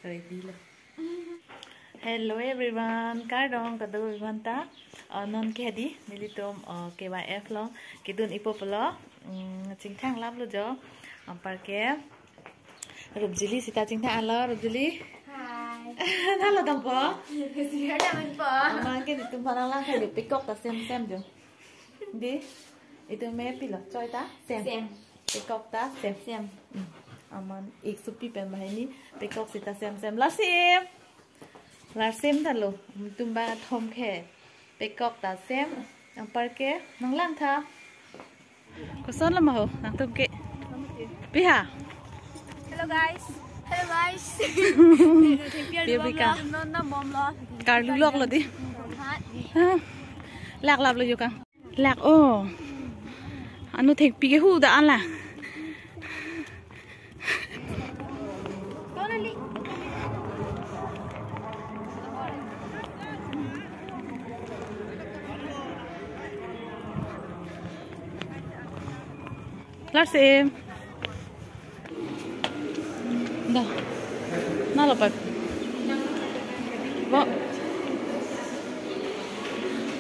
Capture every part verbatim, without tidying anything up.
Ready lo. Hello everyone, kardom kadokave ta. Uh, non ke hedi nelitum, uh, K Y F along kedun-ikpo pulo. Mm, chingthang laplo jo. Anparke Rupjili sita chingthang-etlo, Rupjili. Hi. Nalo dampo? Sita dampo. Aman ke nelitum aphan nanglang kali, pekok ta semsem jo. Di, itum me pilo, choi ta sem. Sem. Pekok ta sem. Sem. Hmm. Aman ik supi pen banghini pekok sita semsem. Larsim. Larsim talo. Itum bang athom ke pekok ta sem. Anparke nanglang tha. Koson lo ma ho, nangtum ke? Pi ha? Hello guys. Hello guys. Pi bika. Non na bom lo. Karlu lok lo di. Hat. Ha. Lak lap lo yukang. Lak o. Anu thengpi ke hu da an la. Larsim. Da. Nalo pa. Bo.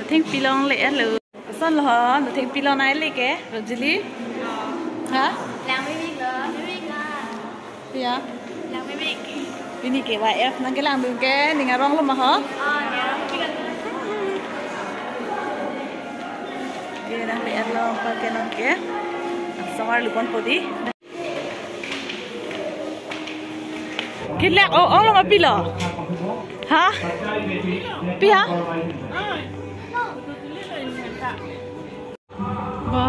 Thengpi along le-etlo. Koson lo ho, nangtum thengpi along nang-ele ke, Rupjili? Ha? Lang mimik lo, mimik lo. Pi ha? Lang mimik. Pini K Y F nangkelangdun ke, ning arong lo ma ho? Oh, ning arong lo. Ke nang le-etlo, anparke non ke. Asong arlu ponpo di. Kelak o, ong lo ma pilo? Ha? Pi ha? Ba.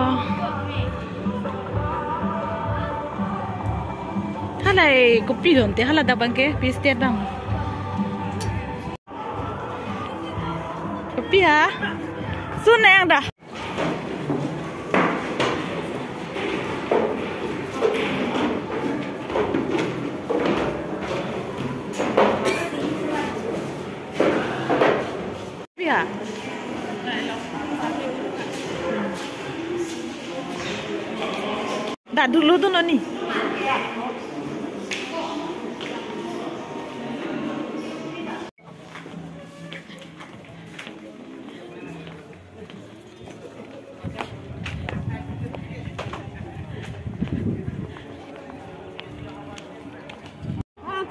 Halai kopi don te hala dak abangke, pi state abang. Kopi ha? Sun nang da. Pi ha? Da dulu tu noni.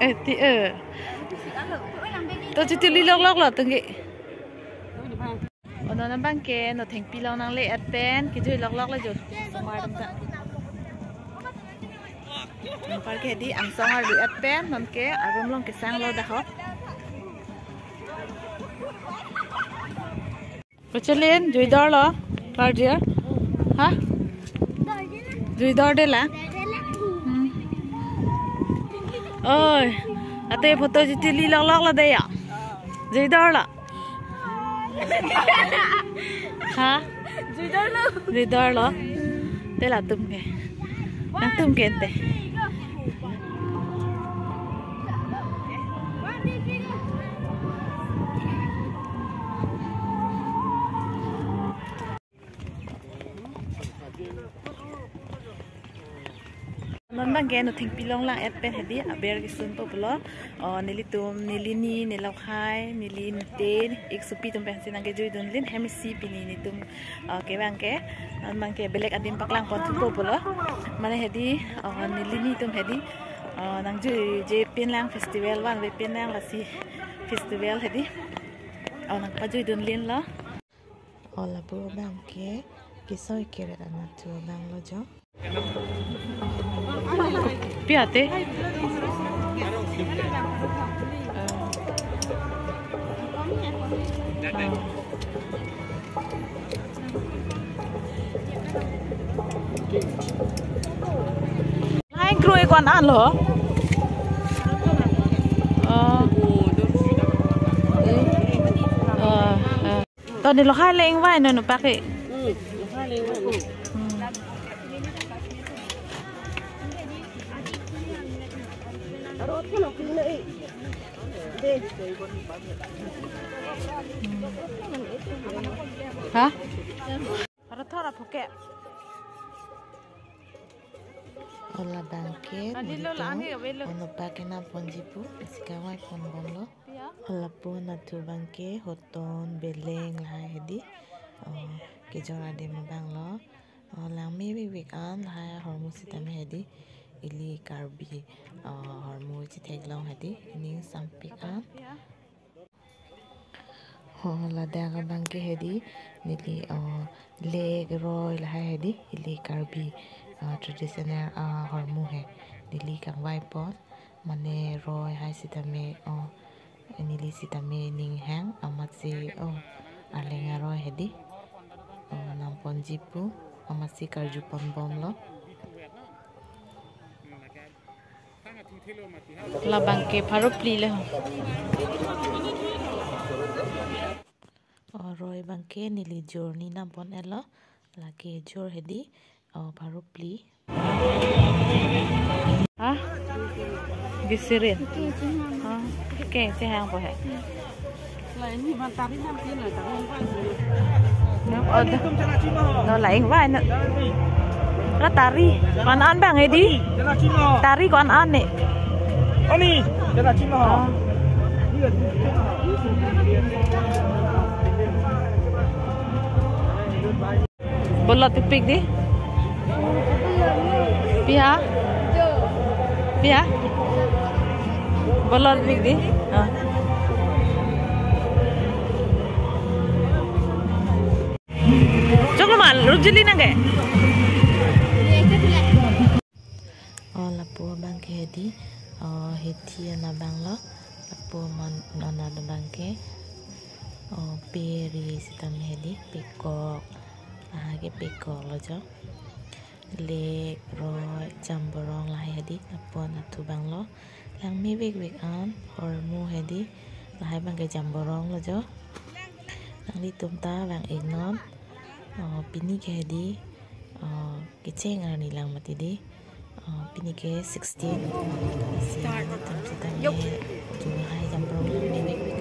Eh, ti, eh. To chitili lok lok lo tenggi. Ono nang abangke, nangtum thengpi along nangle-et pen, kejui lok lok lo jo. Semar dam ta. Anparke di angsong arlu-et pen, non ke arum along kesang lo dahok. Kochelin, jui dor lo, Parjir. Ha? Jui dor de la. Hmm. Oi, ate photo chitili lok lok lo de ya. Jui dor lo. Ha? Jui dor lo. Jui dor lo. Te latum ke. Nangtum ke ante. Non abangke nangtum thengpi along lang-et pen hedi aber kesunpo pulo. O, nelitum, nelini, nelokhai, neli nite, ik supi atum pensi nangkejui dunlin, hem isi pini nelitum, o, kevang ke, non abangke belek adim paklang pon thupo pulo. Mane hedi, o, nelini atum hedi, o, nangjuije pinlang festival vanve pinlang lasi festival hedi. O, nangpajui dunlin lo. O lapu abangke kesoi keret anatthu abang lo jo. Pi ate? Lain kroi ko-an lo. Oh. Oh, oh. To nelokhai le ingvai non pake. Hmm, nelokhai le ingvai non. Hmm. Ha? Aro thora phuke. Hala abangke, adilo nelitum la angi abelo. Onopa kenam ponji pu, isi kangvai pon bomlo. Ya. Hala pu nathu abangke, hoton, beleng lahai hedi. Oh, kejor adim abanglo. Oh, langme vekvek an lahai ahormu sitame hedi. Ili Karbi, oh, ahormu chetheklong hedi. Ining sampik an. Ya. Oh, ladak abangke hedi, neli, oh, lek roi lahai hedi, ili Karbi, oh, traditional, ah, ahormu he, neli kangvai pon, mane roi hai sitame, oh, neli sitame ninghang, amatsi, oh, arleng aroi hedi, oh, nam ponji pu, amatsi karju pon bomlo. La abangke pharo phli le ho. Oh, roi abangke neli jor ni nam pon-etlo. Lake jor hedi. Oh, pharo phli. Ha? Gisirin. Ha? Ke, chehang po he. La ini man tari nam pi na, tari nam pi. No, oh, no, la ingvai na. La tari. Ko-an an abang hedi? Tari ko-an an ne? Ani, jana chino. Oh. Bolot pikpik di. Pi ha? Pi ha? Bolot pikpik di. Oh. Choklo mal, rujili nangke. Oh, lapu abangke hedi, oh, hethi an abanglo, lapu man non abangke, oh, peri sitame hedi, pekok, ah, ke pekok lo jo, lek, roi, jamborong lahai hedi, lapu nathu abanglo, langme vekvek an, hormu hedi, lahai abangke jamborong lo jo, nanglitum ta vang-ik non, oh, pini ke hedi, oh, kecheng arni lang mati di. Oh, pini ke sixteen. Start. Tam sitame, tu hai jam pro ni bek bek.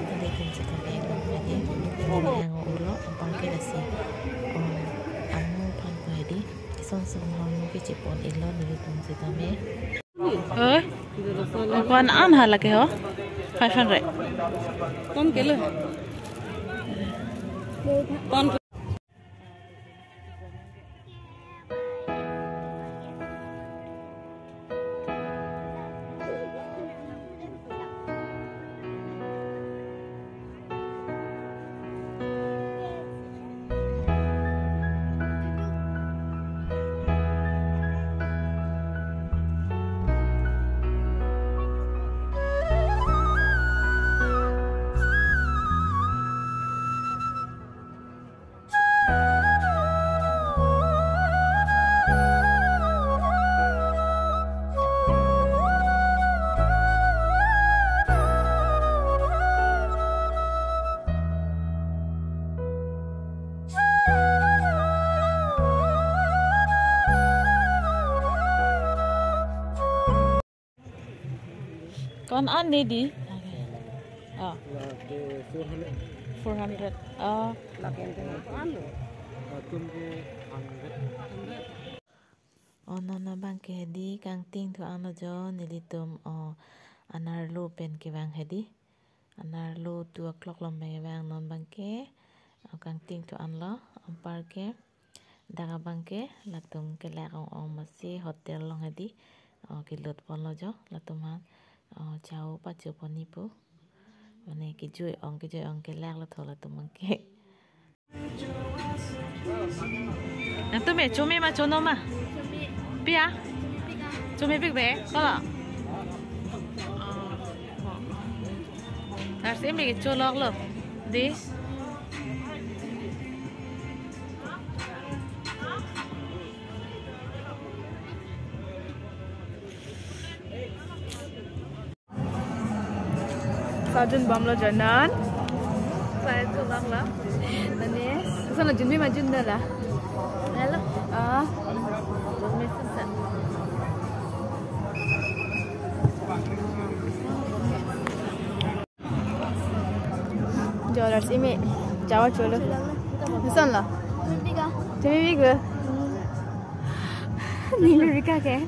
Nelitum sitame ko hedi. Neli hang ulo, anpar ke lasi. Oh, amu aphan ko hedi. Ison son hormu ke chepon-iklo nelitum sitame. Eh? Ko-an an ha lake ho? Five hundred. Kon kilo? Kon. Ko-an an ne di? Oh. Lake four hundred. Four hundred. Oh. Lake ante ko-an lo? Latum ke hundred. Oh, non abangke hedi kangting thu-an lo jo nelitum, oh, anerlo pen kevang hedi. Anerlo two o'clock lo me vang non abangke, oh, kangting thu-an lo, anpar ke. Dak abangke latum kelak ong-ong masi hotel along hedi. Oh, kelut ponlo jo latum aphan. Oh, chow pacho pon-ik pu. Mane kejui ong, kejui ong kelak lo tho latum abangke. Nangtum me chome ma chonom ma? Pi ha? Chomepik be, kolo? Arsi me kecholok lo. Di. Sajun bomlo jo non. Sajun bomlo. Nani? Sana junbi ma jun dala. Hello. Ah. Mesen sa. Jo arsi me chow cholo. Mesen la. Chomepik be. Nilurika ke.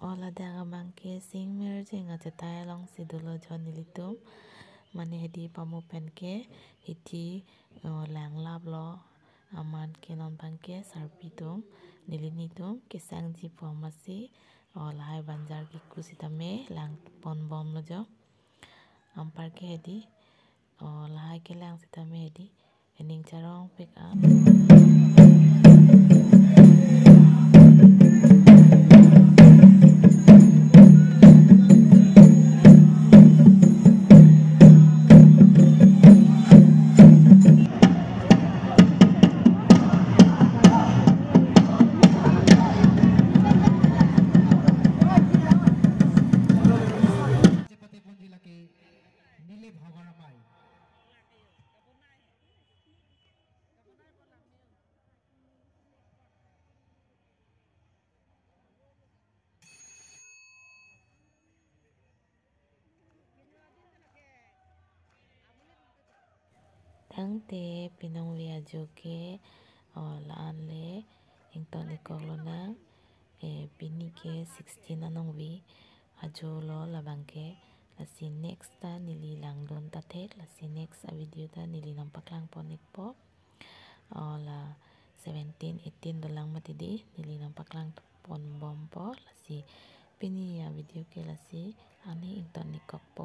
O ladak abang ke Singmirjeng achetai alongsi dolo jo nelitum. Mane hedi pamu pen ke hiti, o, langlaplo. Amat ke non abang ke sarpi atum, neli nitum kesangji pu amatsi, o, lahai banjar kiku sitame langponbomlo jo. Anpar ke hedi, o, lahai kelang sitame hedi, ening charong pik an. Tangte pinong ve ajo ke, o, la-an le ington-ikkok lonang. E, pini ke sixteen anong ve ajo lo labang ke. Lasi next ta neli langdun ta thek, lasi next a video ta neli nangpaklangpon-ikpo. O, la seventeen, eighteen dolang mati di, neli nangpaklangponbompo. Lasi pini a video ke lasi ani ington-ikkokpo.